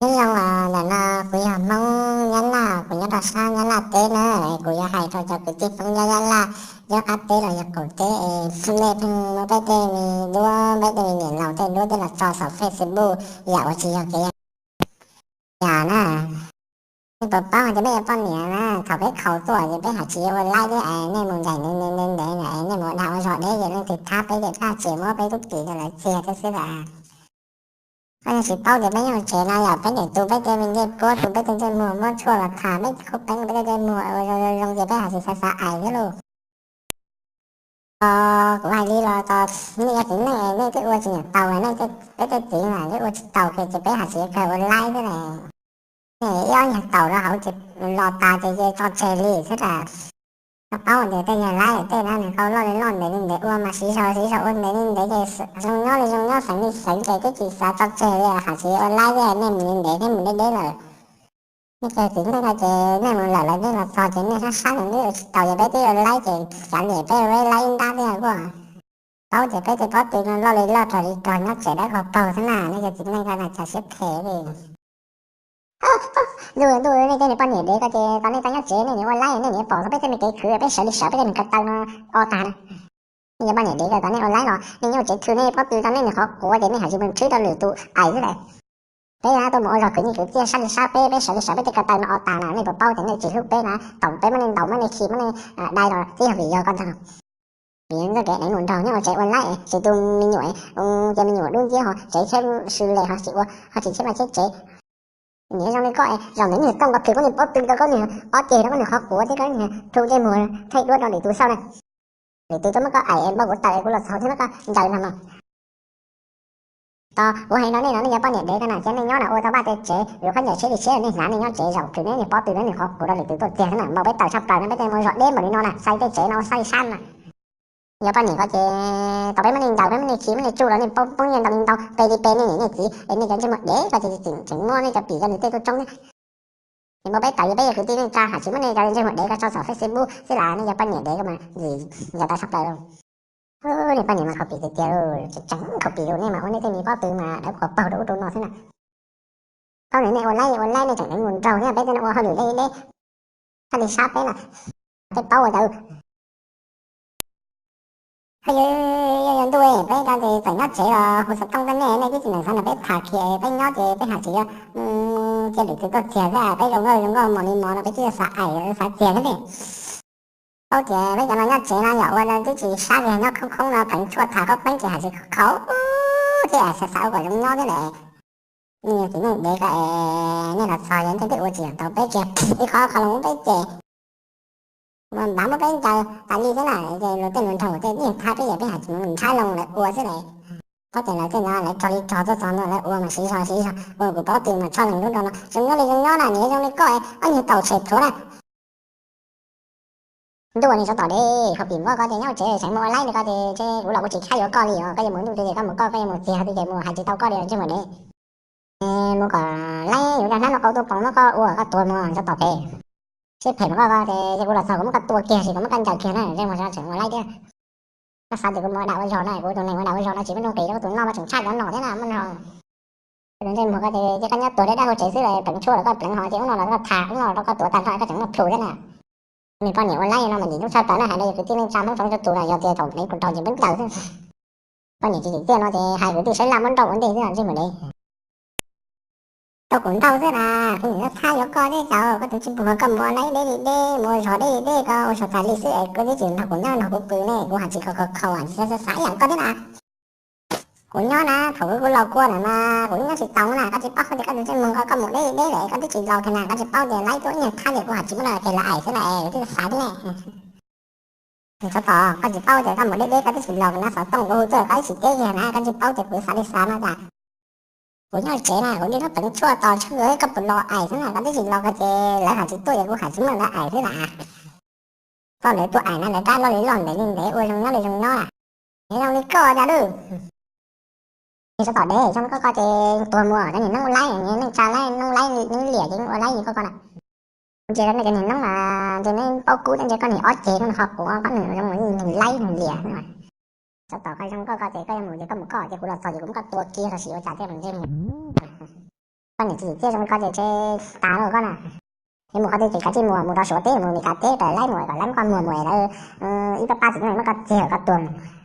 Nyob zoo, ntawm no kuv yog Hmoob Nyab Laj, kuv nyob rau sab Nyab Laj teb na. Kuv yuav hais rau cov kwv tij Hmoob nyob Nyab Laj, nyob qab teb los yog qaum teb es nej pheej muab peb tej me duab, peb tej me niam laus tej duab coj los tso saum Facebook yam uas tsis yog kev yam na. Nej puas paub hais tias peb cov poj niam na, thaum peb khaus tuaj ces peb hais tsis ua laib thiab es nej mus ncaim ntev ntev ntev ntev na, es nej mus ua dag ua zog deb ces leej twg thab peb ces peb hais tsis muab peb lub kis rau lawv txiag thiab xwb las. Koj yeej tsis paub tias peb nyob hauv tsev no yog peb niam tus peb tej me ncej puab tus peb tej ntsej muag muab tshuaj los tham peb khub peeb peb tej ntsej muag ua zoo zoo zoo ces peb hais tsis xav xav ais thiab lauj. Os, kuv hais li los tos nej yog txiv neej nej twb ua tsis nyiam taus nej, peb tej txiv na twb ua tsis taus kiag ces peb hais tsis kawg ua laib thiab ne. Nej ib ob nyuag taus rau hauv ces los tas ces tso tseg li thiab tas. Koj paub tias tej yog laib tej na nws tau loj li loj ntev li ntev ua mas siv zog siv zog ua ntev li ntev ces zoo nyob li zoo nyob xeev li xeev ces twb tsis xav tso tseg li, hais tsis ua laib thiab nej mus li ntev thiab mus deb deb lawm. Nej cov txiv neej no ces nej mus lawm los nej los txog ces nej sab sab ces nej ua tsis taus ces peb twb ua laib ces xav niam peb ua laib ib nrab thiab kuj paub tias peb tej pob tw no loj li loj rog li rog nyob tsev dawb paug paug xwb na, nej cov txiv neej ko na cas siab phem li. Ntuj ntuj, nej tej niag poj niam dev ko ces tos nej tau nyob tsev nej niam ua laib nej niam pom tau peb tej me kev khwv peb sawv li sawv peb tej niag ko taw no o tag na. Nej cov poj niam dev ko tos nej ua laib los nej nyob tsev thw nej pob tw tau nej niag qhov quav ces nej hais tsis mus nrhiav rau lwm tus ais xwb las. Peb tuaj mus ua zog khwv nyiaj khwv txiaj sab li sab peb, peb sawv li sawv peb tej ko taw no o tag na, nej puas paub tias nej tsis hlub peb na, thaum peb muab nej ntaus muab nej khi muab nej dai los twb yog vim yog koj ntag. Vim yog nkawd kev deev mus nraug nyob ua tsev ua laib, tsis tu me nyuam, ces me nyuam dub nciab ho tsev thiab sw le ho tsis ua ho tsis cheb vaj cheb tsev. Niam zoo li koj zaum ntawd niag tooj ko plhws koj niag pob tw rau koj niag pob ceg rau koj niag qhov quav thiab koj niag plhu ntsej muag thaij duab rau lwm tus xauj na. Lwm tus tuaj muab koj aim es npau kuv tawm es kuv los txog thiab muab koj ncaws nrog mas. Tos kuv hais rau nej no nej cov poj niam dev ko na, ces nej nyob na ua tau vaj tau tsev, yuav khaub ncaws tsheb li tsheb nej hnav nej nyob tsev, zaum khwv nej niag pob tw nej niag qhov quav rau lwm tus tuaj tiag xwb na, npaum peb tawm tshaj plaws no peb tej ua zog deb npaum li no na, xav li tej tsev no ua xab li sab na. Yog poj niam ko ces tau peb muab nej ncaws peb muab nej khi muab nej tsuj los nej poob poob nyiaj ntau li ntau, pe li pe nej niam nej txiv es nej cov ntsej muag dev ko ces tseem muab nej cov pim cov nws tej tuaj tsoob thiab. Ces npau peb tawm li peb yog kwv tij neej tsa hais tsis muab nej cov ntsej muag dev ko tso saum Facebook xwb las, nej cov poj niam dev ko mas ntxim yog tau tshaj plaws lauj. Nej poj niam mas khaus pim tiag tiag, tseem khaus pim li nej mas ua nej tej me pob tw mas dawb paug rau ub rau no xwb na. Thaum nej ua laib ua laib nej tseem deev mus nraug thiab peb tej no ua hauj lwm deb deb, xab li sab peb na, peb paub ua cas. Yog ntuj peb ko ces txawm nyob tsev los hu xov tooj tuaj nej, nej twb tsis neem xav nrog peb tham kiag, peb nyob ces peb hais tsis yog cia lwm tus tuaj txiag thiab, peb zoo nkauj zoo nkauj mos li mos no peb twb xav aim xav txiag thiab ne. Paub tias peb cov no nyob tsev no yog ua twb tsis sab li nyob khoob khoob no pheev tshuaj tham khaub peeb ces hais tsis khaus thiab, xav xav ua kom zoo nyob thiab ne. Nej txiv neej dev ko es nej los txog yog nej twb ua tsis tau peb ces ib qho qho los muab peb ces mus npav muab peb ncaws tas li thiab na, ces luag tej luag nraug tej yeej thab peb ces peb hais tsis mus nrhav loo lawv ua xwb ne. Paub tias lawv tej no lawv rog li rog tuaj txog no lawv ua mas siv zog siv zog ua kuv paub tias mas tshaj leej lub rau no zoo nyob li zoo nyob na, niam zoo li koj ob nyuag taus tshem thuav na. Ntuj, niag tsov tom dev, khaus pim npoj ko ces nyob tsev tseem mus ua laib li ko ces kuv los kuv tsis khab yuav koj li os, koj yuav mus ntuj twg ces koj mus koj, koj yuav mus txiag twg ces mus hais tsis tau koj li os ntsej muag dev. Mus kom laib yuav cov hnab no qau tuaj poob muab koj ua koj tuag mus tsov tom dev. Siab phem mas koj ko ces kuv los txog kuv muab koj tua kiag sis kuv muab koj ncaws kiag na ntsej muag tseem ua laib thiab. Koj xav tias kuv mus ua dam ua zog na, kuv tus neeg ua dam ua zog no tsis muaj nuj nqis rau koj tus noj mas tseem tshaj cov no thiab na muaj no. Tus ntsej muag ko ces cia koj nyob tuag deb dab hauv tsev xwb, pleev tshuaj los koj pleev ho ces ub no los koj tham ub no rau koj tuav tag nrho koj tseem muaj plhus thiab na. Niag poj niam ua laib no mas ntxim hlub tshaj plaws na, hais rau yus kwv tij neej tsa Hmoob txhua leej txhua tus na, yog tias thaum dev kuv raug ces npeb ncaws xwb. Poj niam tsis tsim txiaj no ces hais kwv tij saib laj muab nrauj ua ntej xwb ntsej muag dev. Tau kuv nrauj xwb na, kuv niam no txhab yuav koj thiab cas koj tus ntsej muag koj mus ua laib deb li deb, mus ua zog deb li deb, koj ua zog tas li xwb es koj twb tsis nrog kuv nyob nrog kuv pw ne, kuv hais tsis khaus khaus khaus tsis xav xav ib yam koj thiab na. Kuv nyob na, thaum kuv laus kua ntawd mas kuv nyob tsis tau na, koj tsis paub tias koj tus ntsej muag ko koj mus deb deb lawm koj twb tsis laus kiag na, koj tsis paub tias laib tuaj ib nyuag thab ces kuv hais tsis muaj dab tsi los aim xwb na es twb xav thiab ne. Tsov tom, koj tsis paub tias koj mus deb deb koj twb tsis laus kiag na, xov tooj kuv hu tuaj koj twb tsis teb kiag na, koj tsis paub tias kuv xav li xav mas cas. Kuv nyob tsev na kuv nrhiav lub pleev tshuaj tos ntshe koj puas los aim xwb na, koj twb tsis laus kiag ces lawv hais tsis tuaj ces kuv hais tsis muaj dab tsi aim xwb na. Koj ntawd tuaj aim na lawv rab loj li loj ntev li ntev ua zoo nyob li zoo nyob. Niag zoo li koj cas lawm. Niag tsov tom dev, zoo li koj ko ces tuag mus, cov niag noob laib, niag neej tsa laib, noob laib, noob liam ces ua laib li koj ko na. Kuv ntsia rau nej cov niag noob mas ntshe nej paub kub thiab, ntshe koj niag ob ceg no ho quav qhov nws zoo li niag laib niag liam. Tsov tom koj zoo koj ko ces koj yuav mus ces koj mus koj, ces kuv los txog ces kuv muab koj tua kiag los sis ua cas thiaj mus ntsej muag. Koj niam txiv tiag zoo li koj ces tsis tas lawm koj na. Yuav mus qhov twg ces kav tsij mus, mus rau Suav teb, mus Meskas teb, raws laib mus kom laib muab koj muag mus lawm, ib pab pab txiv neej muab koj txiag kom koj tuag mus.